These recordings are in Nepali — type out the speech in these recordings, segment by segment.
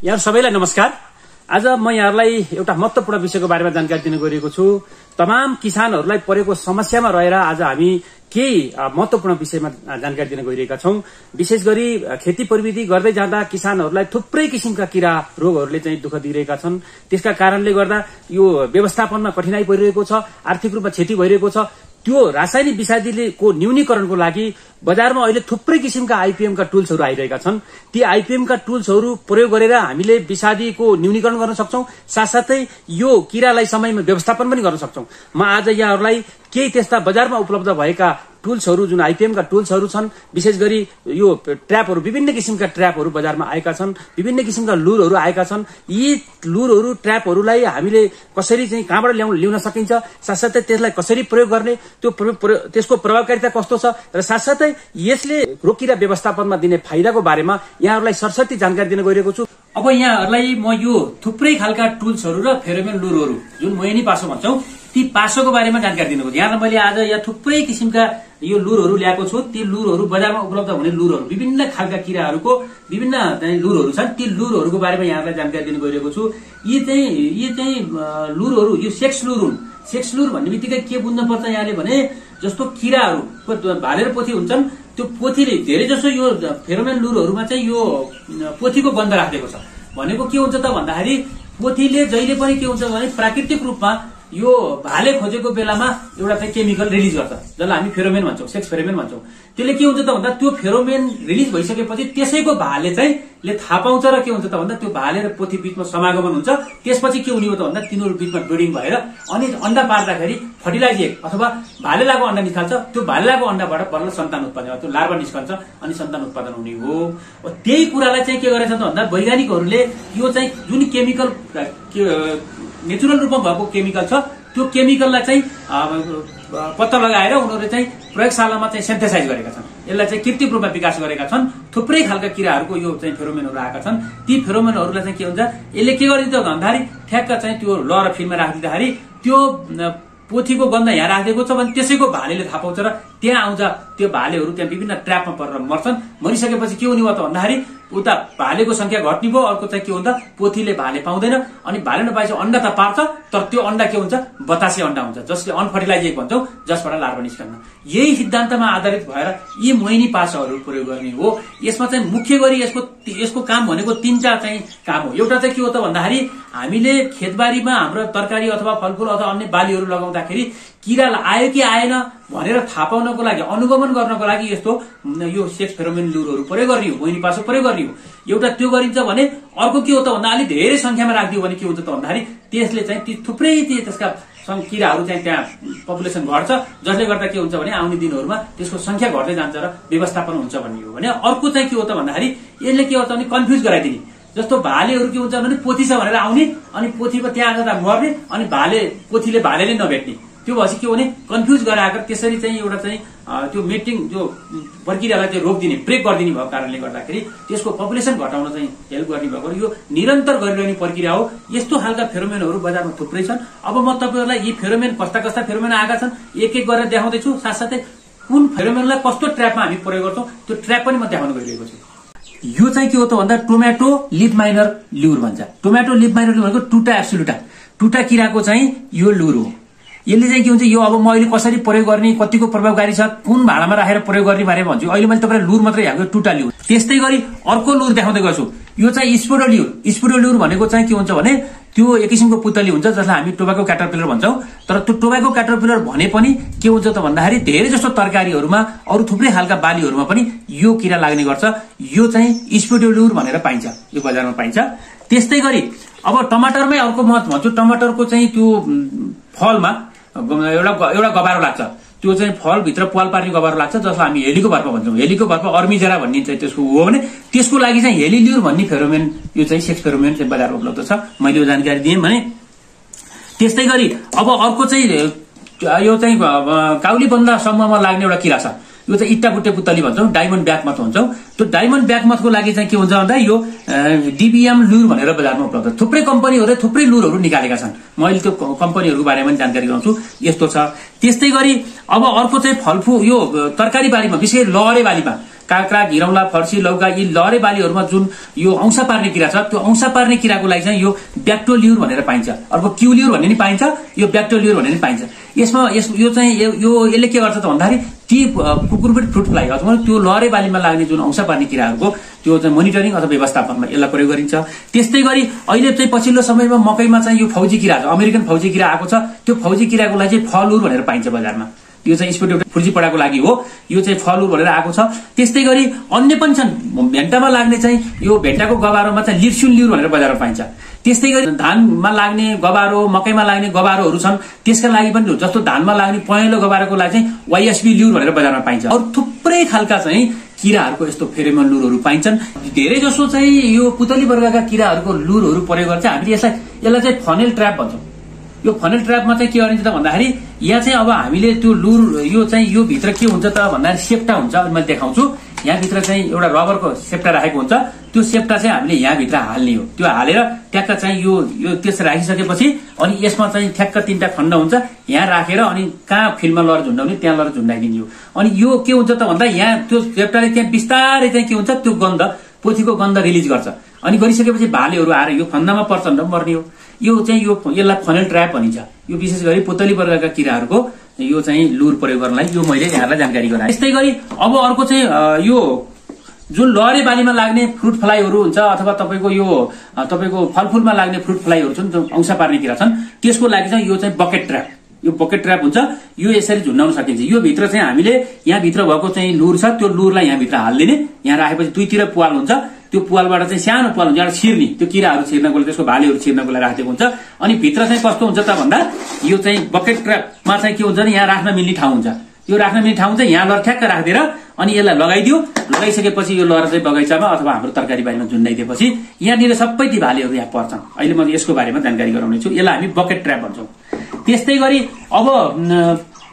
यहाँ सबैलाई नमस्कार। आज म यहाँहरूलाई एउटा महत्वपूर्ण विषयको बारेमा जानकारी दिन गइरहेको छु। तमाम किसानहरूलाई परेको समस्यामा रहेर आज हामी केही महत्वपूर्ण विषयमा जानकारी दिन गइरहेका छौं। विशेष गरी खेती प्रविधि गर्दै जाँदा किसानहरूलाई थुप्रै किसिमका किरा रोगहरूले चाहिँ दुःख दिइरहेका छन्। त्यसका कारणले गर्दा यो व्यवस्थापनमा कठिनाई परिरहेको छ, आर्थिक रूपमा क्षति भइरहेको छ। त्यो रासायनिक विषादीको न्यूनीकरणको लागि बजारमा अहिले थुप्रै किसिमका आईपीएम का टुल्सहरू आइरहेका छन्। ती आईपीएम का टुल्सहरू प्रयोग गरेर हामीले विषादीको न्यूनीकरण गर्न सक्छौं, साथसाथै यो किरालाई समयमा व्यवस्थापन पनि गर्न सक्छौं। म आज यहाँहरूलाई केही त्यस्ता बजारमा उपलब्ध भएका टुल्सहरू जुन आईपीएम का टुल्सहरू छन्, विशेष गरी यो ट्र्यापहरू, विभिन्न किसिमका ट्र्यापहरू बजारमा आएका छन्, विभिन्न किसिमका लुरहरू आएका छन्। यी लुरहरू ट्र्यापहरूलाई हामीले कसरी चाहिँ कहाँबाट ल्याउन सकिन्छ, साथसाथै त्यसलाई कसरी प्रयोग गर्ने, त्यसको प्रभावकारिता कस्तो छ र साथसाथै यसले रोकिरा व्यवस्थापनमा दिने फाइदाको बारेमा यहाँहरूलाई सरसर्ती जानकारी दिन गइरहेको छु। अब यहाँहरूलाई म यो थुप्रै खालका टुल्सहरू र फेरोमेन लुरहरू जुन मोहिनी पासो भन्छौं, ती पासोको बारेमा जानकारी दिनको छ। यहाँ मैले आज यहाँ थुप्रै किसिमका यो लुरहरू ल्याएको छु। ती लुरहरू बजारमा उपलब्ध हुने लुरहरू, विभिन्न खालका किराहरूको विभिन्न लुरहरू छन्। ती लुरहरूको बारेमा यहाँलाई जानकारी दिन गइरहेको छु। यी चाहिँ लुरहरू, यो सेक्स लुर हुन्। सेक्स लुर भन्ने बित्तिकै के बुझ्नुपर्छ यहाँले भने, जस्तो किराहरू भालेर पोथी हुन्छन्, त्यो पोथीले धेरै जसो यो फेरोमेन लुरहरूमा चाहिँ यो पोथीको गन्ध राखिदिएको छ। भनेको के हुन्छ त भन्दाखेरि, पोथीले जहिले पनि के हुन्छ भने प्राकृतिक रूपमा यो भाले खोजेको बेलामा एउटा चाहिँ केमिकल रिलिज गर्छ, जसलाई हामी फेरोमेन भन्छौं, सेक्स फेरोमेन भन्छौं। त्यसले के हुन्छ त भन्दा त्यो फेरोमेन रिलिज भइसकेपछि त्यसैको भाले चाहिँ ले थाहा पाउँछ र के हुन्छ त भन्दा त्यो भाले र पोथी बीचमा समागमन हुन्छ। त्यसपछि के हुने हो त भन्दा तिनीहरू बीचमा ब्रिडिङ भएर अनि अन्डा पार्दाखेरि फर्टिलाइज एग अथवा भालेलाको अन्डा निकाल्छ। त्यो भालेलाको अन्डाबाट बल्ल सन्तान उत्पादन, त्यो लार्भा निस्कन्छ अनि सन्तान उत्पादन हुने हो। त्यही कुरालाई चाहिँ के गरेछ त भन्दा वैज्ञानिकहरूले यो चाहिँ जुन केमिकल नेचुरल रूपमा भएको केमिकल छ, त्यो केमिकललाई चाहिँ पत्ता लगाएर उनीहरूले चाहिँ प्रयोगशालामा चाहिँ सिन्थेसाइज गरेका छन्। यसलाई चाहिँ कृत्रिम रूपमा विकास गरेका छन्। थुप्रै खालका किराहरूको यो चाहिँ फेरोमेनहरू आएका छन्। ती फेरोमेनहरूलाई चाहिँ के हुन्छ, यसले के गरिदिन्छ भन्दाखेरि ठ्याक्क चाहिँ त्यो लर फिल्डमा राखिदिँदाखेरि त्यो पोथीको गन्ध यहाँ राखिदिएको छ भने त्यसैको भालेले थाहा पाउँछ र त्यहाँ आउँछ। त्यो भालेहरू त्यहाँ विभिन्न ट्र्यापमा परेर मर्छन्। मरिसकेपछि के हुने भयो त भन्दाखेरि उता भालेको संख्या घट्ने भयो। अर्को चाहिँ के हुन्छ, पोथीले भाले पाउँदैन अनि भाले नपाएपछि अन्डा त पार्छ, तर त्यो अन्डा के हुन्छ, बतासे अन्डा हुन्छ, जसले अनफर्टिलाइज एग भन्छौं, जसबाट लार्भा निस्कन्न। यही सिद्धान्तमा आधारित भएर यी मोहिनी पासाहरू प्रयोग गर्ने हो। यसमा चाहिँ मुख्य गरी यसको काम भनेको तीनटा चाहिँ काम हो। एउटा चाहिँ के हो त भन्दाखेरि, हामीले खेतबारीमा हाम्रो तरकारी अथवा फलफूल अथवा अन्य बालीहरू लगाउँदाखेरि किरा आयो कि आएन भनेर थाहा पाउनको लागि, अनुगमन गर्नको लागि यस्तो यो सेक्स फेरोमेन लुरहरू प्रयोग गर्ने हो, मोहिनी पासो प्रयोग गर्ने हो। एउटा त्यो गरिन्छ भने अर्को के हो त भन्दा अलि धेरै संख्यामा राखिदियो भने के हुन्छ त भन्दाखेरि त्यसले चाहिँ ती थुप्रै त्यसका किराहरू चाहिँ त्यहाँ पपुलेसन घट्छ, जसले गर्दा के हुन्छ भने आउने दिनहरूमा त्यसको संख्या घट्दै जान्छ र व्यवस्थापन हुन्छ भन्ने हो। भने अर्को चाहिँ के हो त भन्दाखेरि यसले के हो त भने कन्फ्युज गराइदिने। जस्तो भालेहरू के हुन्छ भने पोथी छ भनेर आउने अनि पोथीमा त्यहाँ जाँदा मर्ने अनि पोथीले भालेले नभेट्ने। त्यो भएपछि के भने कन्फ्युज गराएर त्यसरी चाहिँ एउटा चाहिँ त्यो मेटिङ जो प्रक्रियालाई चाहिँ रोकिदिने, ब्रेक गरिदिने भएको कारणले गर्दाखेरि त्यसको पपुलेसन घटाउन चाहिँ हेल्प गर्ने भएको यो निरन्तर गरिरहने प्रक्रिया हो। यस्तो खालका फेरोमेनहरू बजारमा थुप्रै छन्। अब म तपाईहरुलाई यी फेरोमेन कस्ता फेरोमेन आएका छन् एक एक गरेर देखाउँदैछु। साथसाथै कुन फेरोमेनलाई कस्तो ट्र्यापमा हामी प्रयोग गर्छौं त्यो ट्र्याप पनि म देखाउन गइरहेको छु। यो चाहिँ के हो त भन्दा टोमेटो लिफ माइनर ल्युर भन्छ। टोमेटो लिफ माइनर ल्युर भनेको टुटा एब्सोल्युटा, टुटा किराको चाहिँ यो ल्युर हो। यसले चाहिँ के हुन्छ, यो अब म अहिले कसरी प्रयोग गर्ने, कतिको प्रभावकारी छ, कुन भाँडामा राखेर प्रयोग गर्ने बारेमा भन्छु। अहिले मैले तपाईलाई लुर मात्रै हाल्छु, टुटा ल्युर। त्यस्तै गरी अर्को लुर देखाउँदै गर्छु। यो चाहिँ स्पोडोल्युर। स्पोडोल्युर भनेको चाहिँ के हुन्छ भने त्यो एक किसिमको पुतली हुन्छ जसलाई हामी टोबाको क्याटरपिलर भन्छौं। तर त्यो टोबाको क्याटरपिलर भने पनि के हुन्छ त भन्दाखेरि धेरै जस्तो तरकारीहरूमा अरु थुप्रै खालका बालीहरूमा पनि यो किरा लाग्ने गर्छ। यो चाहिँ स्पोडोल्युर भनेर पाइन्छ, यो बजारमा पाइन्छ। त्यस्तै गरी अब टमाटरमै अर्को म भन्छु, टमाटरको चाहिँ त्यो फलमा एउटा गबारो लाग्छ। त्यो चाहिँ फलभित्र पाल पार्ने गबारो लाग्छ, जसलाई हामी हेलीको भर्प भन्छौं। हेलीको भर्प अर्मिजरा भन्ने चाहिँ त्यसको हो भने त्यसको लागि चाहिँ हेलिल्युर भन्ने फेरोमेन, यो चाहिँ सेक्स फेरोमेन चाहिँ बजारमा उपलब्ध छ। मैले यो जानकारी दिएँ भने। त्यस्तै गरी अब अर्को चाहिँ यो चाहिँ काउली बन्दा समूहमा लाग्ने एउटा किरा छ। यो चाहिँ इट्टाबुट्टे पुतली भन्छौं, डायमन्ड ब्याकमथ भन्छौं। त्यो डायमन्ड ब्याकमथको लागि चाहिँ के हुन्छ भन्दा यो डीबीएम लुर भनेर बजारमा उपलब्ध। थुप्रै कम्पनीहरूले थुप्रै लुरहरू निकालेका छन्। मैले त्यो कम्पनीहरूको बारेमा पनि जानकारी गराउँछु। यस्तो छ। त्यस्तै गरी अब अर्को चाहिँ फलफूल, यो तरकारी बालीमा, विशेष लहरे बालीमा काँक्रा, घिरौँला, फर्सी, लौका यी लहरे बालीहरूमा जुन यो औंसा पार्ने किरा छ त्यो औंसा पार्ने किराको लागि चाहिँ यो ब्याक्टोल्युर भनेर पाइन्छ। अर्को क्युल्युर भन्ने नि पाइन्छ, यो ब्याक्टोल्युर भन्ने नि पाइन्छ। यसमा यो चाहिँ यो यसले के गर्छ त भन्दाखेरि ती कुकुरबिट फ्रुट फ्लाई अथवा त्यो लहरे बालीमा लाग्ने जुन औंसा पार्ने किराहरूको त्यो चाहिँ मोनिटरिङ अथवा व्यवस्थापनमा यसलाई प्रयोग गरिन्छ। त्यस्तै गरी अहिले चाहिँ पछिल्लो समयमा मकैमा चाहिँ यो फौजी किरा छ, अमेरिकन फौजी किरा आएको छ। त्यो फौजी किराको लागि चाहिँ फलुर भनेर पाइन्छ बजारमा। यो चाहिँ स्पोट फुर्जीपडाको लागि हो, यो चाहिँ फलुर भनेर आएको छ। त्यस्तै गरी अन्य पनि छन्, भेन्टामा लाग्ने चाहिँ यो भेन्टाको गबारोमा चाहिँ लिर्सुनल्युर भनेर बजारमा पाइन्छ। त्यस्तै गरी धानमा लाग्ने गबारो, मकैमा लाग्ने गबारोहरू छन्, त्यसका लागि पनि जस्तो धानमा लाग्ने पहेँलो गबारोको लागि चाहिँ वाइएसबी ल्युर भनेर बजारमा पाइन्छ। अरू थुप्रै खालका चाहिँ किराहरूको यस्तो फेरोमोन लुरहरू पाइन्छन्। धेरै जसो चाहिँ यो पुतली वर्गका किराहरूको लुरहरू प्रयोग गर्छ। हामीले यसलाई चाहिँ फनेल ट्र्याप भन्छौँ। यो फनेल ट्र्यापमा चाहिँ के गरिन्छ त भन्दाखेरि यहाँ चाहिँ अब हामीले त्यो लुर यो चाहिँ यो भित्र के हुन्छ त भन्दाखेरि सेप्टा हुन्छ। मैले देखाउँछु, यहाँभित्र चाहिँ एउटा रबरको सेप्टा राखेको हुन्छ। त्यो सेप्टा चाहिँ हामीले यहाँभित्र हाल्ने हो। त्यो हालेर ट्याक्क चाहिँ यो त्यस राखिसकेपछि अनि यसमा चाहिँ ठ्याक्क 3टा खण्ड हुन्छ, यहाँ राखेर अनि कहाँ फिल्डमा लहर झुन्डाउने त्यहाँ लहर झुन्डाइदिने हो। अनि यो के हुन्छ त भन्दा यहाँ त्यो सेप्टाले त्यहाँ बिस्तारै चाहिँ के हुन्छ त्यो गन्ध, पोथीको गन्ध रिलिज गर्छ। अनि गरिसकेपछि भालेहरू आएर यो फन्दामा पर्छन् र मर्ने हो। यो चाहिँ यसलाई फनेल ट्र्याप भनिन्छ। यो विशेष गरी पुतली वर्गका किराहरूको यो चाहिँ लुर प्रयोग गर्नलाई यो मैले यहाँलाई जानकारी गराएँ। त्यस्तै गरी अब अर्को चाहिँ यो जुन लहरे बालीमा लाग्ने फ्रुट फ्लाईहरू हुन्छ अथवा तपाईँको फलफुलमा लाग्ने फ्रुट फ्लाईहरू छन्, जुन औंसा पार्ने किरा छन्, त्यसको लागि चाहिँ यो चाहिँ बकेट ट्र्याप, यो बकेट ट्र्याप हुन्छ। यो यसरी झुन्डाउन सकिन्छ। यो भित्र चाहिँ हामीले यहाँभित्र भएको चाहिँ लुर छ, त्यो लुरलाई यहाँभित्र हालिदिने, यहाँ राखेपछि दुईतिर पुवाल हुन्छ। त्यो पुवालबाट चाहिँ सानो पुवाल हुन्छ, एउटा छिर्ने, त्यो किराहरू छिर्नको लागि, त्यसको भालेहरू छिर्नको लागि राखेको हुन्छ। अनि भित्र चाहिँ कस्तो हुन्छ त भन्दा यो चाहिँ बकेट ट्र्यापमा चाहिँ के हुन्छ भने यहाँ राख्न मिल्ने ठाउँ हुन्छ। यो राख्न मिल्ने ठाउँ चाहिँ यहाँ लहर ठ्याक्क राखिदिएर अनि यसलाई लगाइदियो। लगाइसकेपछि यो लहर चाहिँ बगैँचामा अथवा हाम्रो तरकारी बारीमा झुन्डाइदिएपछि यहाँनिर सबै ती भालेहरू यहाँ पर्छन्। अहिले म यसको बारेमा जानकारी गराउने छु। यसलाई हामी बकेट ट्र्याप भन्छौँ। त्यस्तै गरी अब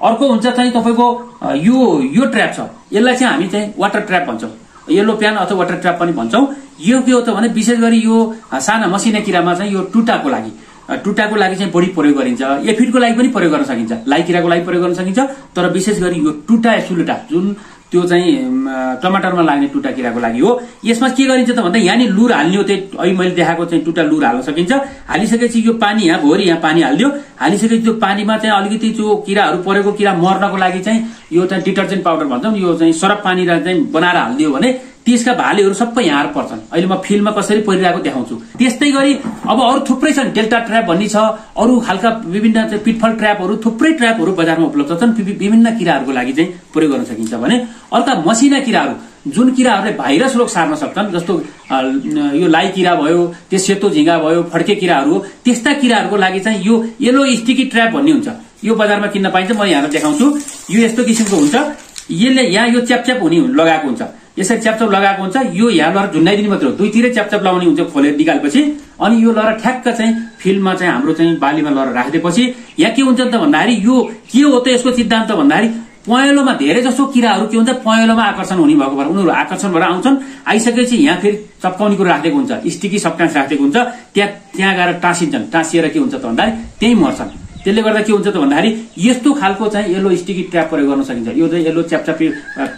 अर्को हुन्छ चाहिँ तपाईँको यो ट्र्याप छ, यसलाई चाहिँ हामी चाहिँ वाटर ट्र्याप भन्छौँ। येलो प्यान अथवा वाटर ट्र्याप पनि भन्छौँ। यो के हो त भने विशेष गरी यो साना मसिना किरामा चाहिँ यो टुटाको लागि चाहिँ बढी प्रयोग गरिन्छ। एफिडको लागि पनि प्रयोग गर्न सकिन्छ, लाई किराको लागि प्रयोग गर्न सकिन्छ। तर विशेष गरी यो टुटा एसुलुटा जुन त्यो चाहिँ टमाटरमा लाग्ने टुटा किराको लागि हो। यसमा के गरिन्छ त भन्दा यहाँ लुर हाल्ने हो। त्यही अहिले मैले देखाएको चाहिँ टुटा लुर हाल्न सकिन्छ। हालिसकेपछि यो पानी यहाँ भोरि यहाँ पानी हालिदियो। हालिसकेपछि त्यो पानीमा चाहिँ अलिकति त्यो किराहरू परेको किरा मर्नको लागि चाहिँ यो चाहिँ डिटर्जेन्ट पाउडर भन्छौँ, यो चाहिँ सरफ पानी चाहिँ बनाएर हालिदियो भने त्यसका भालेहरू सबै यहाँ पर्छन्। अहिले म फिल्डमा कसरी परिरहेको देखाउँछु। त्यस्तै गरी अब अरू थुप्रै छन्, डेल्टा ट्र्याप भन्ने छ, अरू खालका विभिन्न पिटफल ट्र्यापहरू, थुप्रै ट्र्यापहरू बजारमा उपलब्ध छन्। विभिन्न किराहरूको लागि चाहिँ प्रयोग गर्न सकिन्छ भने अर्का मसिना किराहरू जुन किराहरूले भाइरस रोग सार्न सक्छन्, जस्तो यो लाई किरा भयो, त्यो सेतो झिंगा भयो, फड्के किराहरू हो, त्यस्ता किराहरूको लागि चाहिँ यो येलो स्टिकी ट्र्याप भन्ने हुन्छ। यो बजारमा किन्न पाइन्छ। म यहाँलाई देखाउँछु। यो यस्तो किसिमको हुन्छ। यसले यहाँ यो च्यापच्याप हुने लगाएको हुन्छ, यसरी च्यापचाप लगाएको हुन्छ। यो यहाँ लहर झुन्डाइदिने मात्र हो, दुईतिरै च्यापचाप लगाउने हुन्छ खोलेर निकालेपछि। अनि यो लहर ठ्याक्क चाहिँ फिल्डमा चाहिँ हाम्रो चाहिँ बालीमा लहर राखिदिएपछि यहाँ के हुन्छ त भन्दाखेरि यो के हो त यसको सिद्धान्त भन्दाखेरि पहेँलोमा धेरै जसो किराहरू के हुन्छ पहेँलोमा आकर्षण हुने भएको भएर उनीहरू आकर्षण भएर आउँछन्। आइसकेपछि यहाँ फेरि चप्काउने कुरो राखेको हुन्छ, स्टिकी सब्स्टान्स राखेको हुन्छ, त्यहाँ गएर टाँसिन्छन्। टाँसिएर के हुन्छ त भन्दाखेरि त्यही मर्छन्। त्यसले गर्दा के हुन्छ त भन्दाखेरि यस्तो खालको चाहिँ येलो स्टिकी ट्र्याप प्रयोग गर्न सकिन्छ। यो चाहिँ येलो च्यापचापी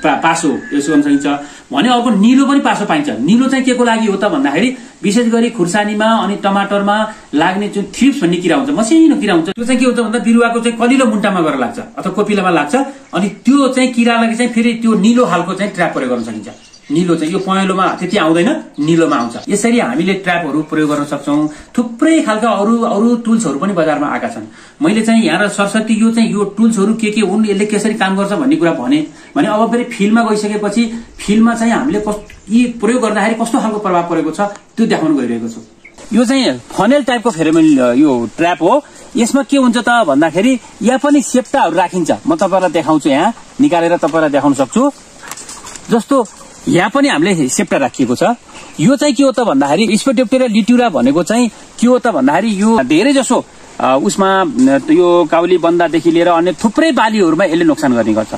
पासो यसो गर्न सकिन्छ भने अर्को निलो पनि पासो पाइन्छ। निलो चाहिँ के को लागि हो त भन्दाखेरि विशेष गरी खुर्सानीमा अनि टमाटरमा लाग्ने जुन थ्रिप्स भन्ने किरा हुन्छ, मसिनो किरा हुन्छ, त्यो चाहिँ के हुन्छ भन्दा बिरुवाको चाहिँ कलिलो मुन्टामा गएर लाग्छ अथवा कोपिलामा लाग्छ। अनि त्यो चाहिँ किरालाई चाहिँ फेरि त्यो निलो खालको चाहिँ ट्र्याप प्रयोग गर्न सकिन्छ। निलो चाहिँ यो पहेँलोमा त्यति आउँदैन, निलोमा आउँछ। यसरी हामीले ट्र्यापहरू प्रयोग गर्न सक्छौँ। थुप्रै खालका अरू टुल्सहरू पनि बजारमा आएका छन्। मैले चाहिँ यहाँ सरस्वती यो टुल्सहरू के हुन्, यसले कसरी काम गर्छ भन्ने कुरा भने अब फेरि फिल्डमा गइसकेपछि फिल्डमा चाहिँ हामीले यी प्रयोग गर्दाखेरि कस्तो खालको प्रभाव परेको छ त्यो देखाउन गइरहेको छु। यो चाहिँ फनेल टाइपको फेरोमोन यो ट्र्याप हो। यसमा के हुन्छ त भन्दाखेरि यहाँ पनि सेप्टाहरू राखिन्छ। म तपाईँलाई देखाउँछु, यहाँ निकालेर तपाईँलाई देखाउन सक्छु। जस्तो यहाँ पनि हामीले सेप्टा राखिएको छ। यो चाहिँ के हो त भन्दाखेरि स्पोडेप्टेरा लिट्युरा भनेको चाहिँ के हो त भन्दाखेरि यो धेरै जसो उसमा यो काउली बन्दादेखि लिएर अन्य थुप्रै बालीहरूमा यसले नोक्सान गर्ने गर्छ।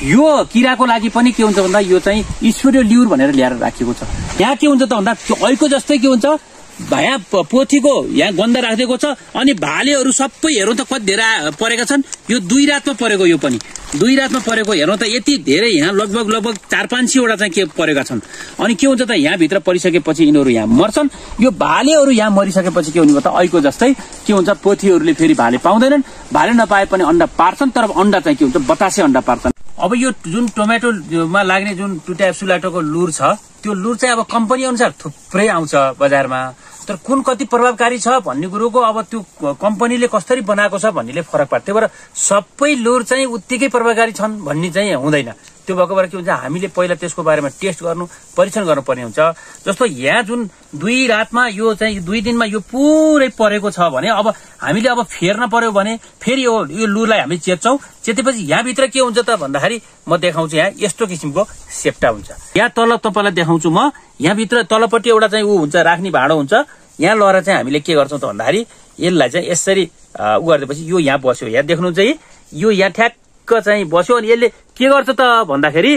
यो किराको लागि पनि के हुन्छ भन्दा यो चाहिँ स्पोडियोल्युर भनेर ल्याएर राखिएको छ। यहाँ के हुन्छ त भन्दा अहिलेको जस्तै के हुन्छ यहाँ पोथीको यहाँ गन्ध राखिदिएको छ अनि भालेहरू सबै हेरौँ त कति धेरै परेका छन्। यो 2 रातमा परेको, यो पनि 2 रातमा परेको हेरौँ त यति धेरै यहाँ लगभग 400-500 वटा चाहिँ के परेका छन्। अनि के हुन्छ त यहाँ भित्र परिसकेपछि यिनीहरू यहाँ मर्छन्। यो भालेहरू यहाँ मरिसकेपछि के हुने त ऐको जस्तै के हुन्छ पोथीहरूले फेरि भाले पाउँदैनन्, भाले नपाए पनि अण्डा पार्छन्, तर अण्डा चाहिँ के हुन्छ बतासे अण्डा पार्छन्। अब यो जुन टोमेटोमा लाग्ने जुन टुटा एब्सुलाटोको लुर छ त्यो लुर चाहिँ अब कम्पनी अनुसार थुप्रै आउँछ बजारमा, तर कुन कति प्रभावकारी छ भन्ने कुरोको अब त्यो कम्पनीले कसरी बनाएको छ भन्नेले फरक पर्छ। त्यही भएर सबै लुर चाहिँ उत्तिकै प्रभावकारी छन् भन्ने चाहिँ हुँदैन। त्यो भएको भएर के हुन्छ हामीले पहिला त्यसको बारेमा टेस्ट गर्नु परीक्षण गर्नुपर्ने हुन्छ। जस्तो यहाँ जुन 2 रातमा यो चाहिँ 2 दिनमा यो पुरै परेको छ भने अब हामीले अब फेर्न पर्यो भने फेरि यो लुरलाई हामी चेप्छौँ। चेतेपछि यहाँभित्र के हुन्छ त भन्दाखेरि म देखाउँछु। यहाँ यस्तो किसिमको सेप्टा हुन्छ। यहाँ तल तपाईँलाई देखाउँछु म। यहाँभित्र तलपट्टि एउटा चाहिँ ऊ हुन्छ राख्ने भाँडो हुन्छ। यहाँ लगेर चाहिँ हामीले के गर्छौँ त भन्दाखेरि यसलाई चाहिँ यसरी उ गरिदिएपछि यो यहाँ बस्यो। यहाँ देख्नुहुन्छ है, यो यहाँ ठ्याक्क चाहिँ बस्यो अनि यसले के गर्छ त भन्दाखेरि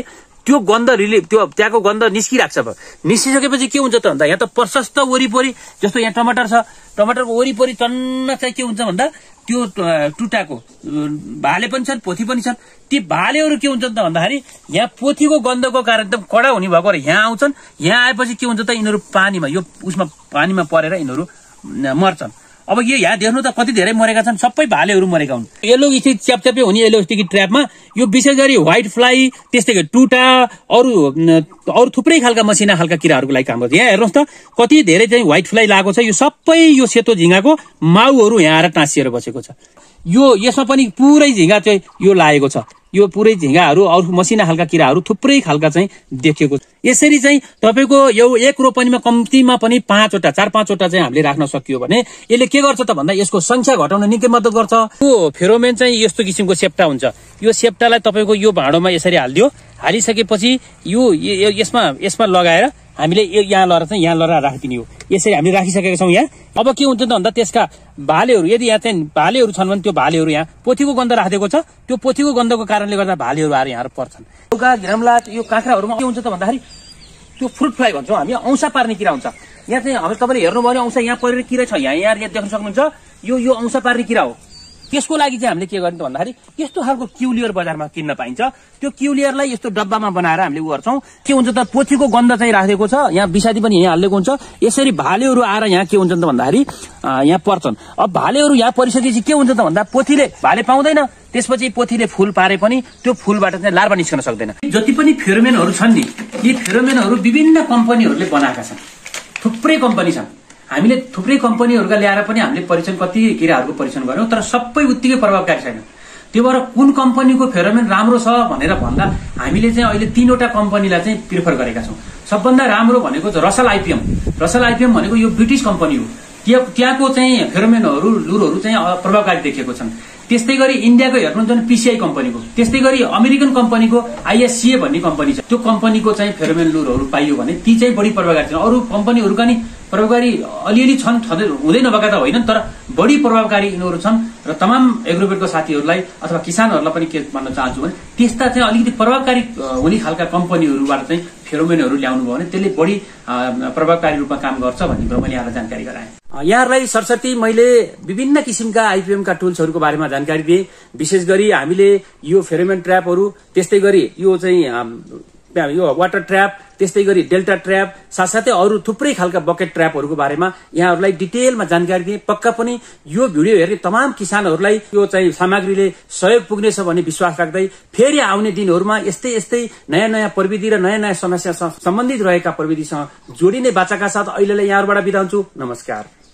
त्यो गन्ध त्यो त्यहाँको गन्ध निस्किराख्छ। निस्किसकेपछि के हुन्छ त भन्दा यहाँ त प्रशस्त वरिपरि जस्तो यहाँ टमाटर छ, टमाटरको वरिपरि टन्न चाहिँ के हुन्छ भन्दा त्यो टुटाको भाले पनि छन्, पोथी पनि छन्। ती भालेहरू के हुन्छ त भन्दाखेरि यहाँ पोथीको गन्धको कारण एकदम कडा हुने भएको यहाँ आउँछन्। यहाँ आएपछि के हुन्छ त यिनीहरू पानीमा यो उसमा पानीमा परेर यिनीहरू मर्छन्। अब यो यहाँ देख्नु त कति धेरै मरेका छन्, सबै भालेहरू मरेका हुन्। येलो स्टिक च्यापच्यापे हुने येलो स्टिकी ट्र्यापमा यो विशेष गरी व्हाइट फ्लाई, त्यस्तै गरी टुटा, अरू थुप्रै खालका मसिना खालका किराहरूको लागि काम गर्छ। यहाँ हेर्नुहोस् त कति धेरै चाहिँ व्हाइट फ्लाई लागेको छ। यो सबै यो सेतो झिँगाको माउहरू यहाँ आएर टाँसिएर बसेको छ। यो यसमा पनि पुरै झिँगा चाहिँ यो लागेको छ। यो पुरै झिँगाहरू अरू मसिना खालका किराहरू थुप्रै खालका चाहिँ देखिएको छ। यसरी चाहिँ तपाईँको यो एक रोपनीमा कम्तीमा पनि 4-5 वटा चाहिँ हामीले राख्न सकियो भने यसले के गर्छ त भन्दा यसको संख्या घटाउन निकै मद्दत गर्छ। यो फेरोमेन चाहिँ यस्तो किसिमको सेप्टा हुन्छ। यो सेप्टालाई तपाईँको यो भाँडोमा यसरी हालिदियो। हालिसकेपछि यो यसमा लगाएर हामीले यहाँ लगेर चाहिँ यहाँ लगेर राखिदिने हो। यसरी हामीले राखिसकेका छौँ यहाँ। अब के हुन्छ त भन्दा त्यसका भालेहरू यदि यहाँ चाहिँ भालेहरू छन् भने त्यो भालेहरू यहाँ पोथीको गन्ध राखिदिएको छ। त्यो पोथीको गन्धको कारणले गर्दा भालेहरू आएर यहाँ पर्छन्। घिरमला यो काँक्राहरूमा के हुन्छ त भन्दाखेरि त्यो फ्रुट फ्लाई भन्छौँ हामी, औँसा पार्ने किरा हुन्छ। यहाँ चाहिँ अब तपाईँले हेर्नुभयो भने औँसा यहाँ परेर किरा छ। यहाँ देख्न सक्नुहुन्छ यो औँसा पार्ने किरा हो। त्यसको लागि चाहिँ हामीले के गर्ने त भन्दाखेरि यस्तो खालको क्युलियर बजारमा किन्न पाइन्छ। त्यो क्युलियरलाई यस्तो डब्बामा बनाएर हामीले उ गर्छौँ। के हुन्छ त पोथीको गन्ध चाहिँ राखेको छ। यहाँ विषादी पनि यहाँ हालेको हुन्छ। यसरी भालेहरू आएर यहाँ के हुन्छ त भन्दाखेरि यहाँ पर्छन्। अब भालेहरू यहाँ परिसकेपछि के हुन्छ त भन्दा पोथीले भाले पाउँदैन। त्यसपछि पोथीले फूल पारे पनि त्यो फूलबाट चाहिँ लार्भा निस्कन सक्दैन। जति पनि फेरोमेनहरू छन् नि, यी फेरोमेनहरू विभिन्न कम्पनीहरूले बनाएका छन्। थुप्रै कम्पनी छन्। हामीले थुप्रै कम्पनीहरूका ल्याएर पनि हामीले परीक्षण कति किराहरूको परीक्षण गर्यौं, तर सबै उत्तिकै प्रभावकारी छैन। त्यो भएर कुन कम्पनीको फेरोमेन राम्रो छ भनेर भन्दा हामीले चाहिँ अहिले 3 वटा कम्पनीलाई चाहिँ प्रिफर गरेका छौं। सबभन्दा राम्रो भनेको रसल आइपीएम। रसल आइपीएम भनेको यो ब्रिटिश कम्पनी हो। त्यहाँको चाहिँ फेरोमेनहरू लुरहरू चाहिँ प्रभावकारी देखिएको छन्। त्यस्तै गरी इन्डियाको हेर्नुहुन्छ भने पीसीआई कम्पनीको, त्यस्तै गरी अमेरिकन कम्पनीको आईएससीए भन्ने कम्पनी छ। त्यो कम्पनीको चाहिँ फेरोमेन लुरहरू पाइयो भने ती चाहिँ बढी प्रभावकारी छन्। अरू कम्पनीहरूका नि प्रभावकारी अलिअलि छन्, हुँदै नभएका त होइन, तर बढी प्रभावकारी यिनीहरू छन्। र तमाम एग्रोवेटको साथीहरूलाई अथवा किसानहरूलाई पनि के भन्न चाहन्छु भने त्यस्ता चाहिँ अलिकति प्रभावकारी हुने खालका कम्पनीहरूबाट चाहिँ फेरोमेनहरू ल्याउनु भयो भने त्यसले बढी प्रभावकारी रूपमा काम गर्छ भन्ने कुरो मैले यहाँलाई जानकारी गराएँ। यहाँहरूलाई सरस्वती मैले विभिन्न किसिमका आइपीएमका टुल्सहरूको बारेमा जानकारी दिएँ। विशेष गरी हामीले यो फेरोमेन ट्र्यापहरू, त्यस्तै गरी यो चाहिँ यो वाटर ट्र्याप, त्यस्तै गरी डेल्टा ट्र्याप, साथसाथै अरू थुप्रै खालका बकेट ट्र्यापहरूको बारेमा यहाँहरूलाई डिटेलमा जानकारी दिएँ। पक्का पनि यो भिडियो हेर्ने तमाम किसानहरूलाई यो चाहिँ सामग्रीले सहयोग पुग्नेछ भन्ने विश्वास राख्दै फेरि आउने दिनहरूमा यस्तै नयाँ नयाँ प्रविधि र नयाँ नयाँ समस्यासँग सम्बन्धित रहेका प्रविधिसँग जोडिने बाचाका साथ अहिलेलाई यहाँहरूबाट बिदा हुन्छु। नमस्कार।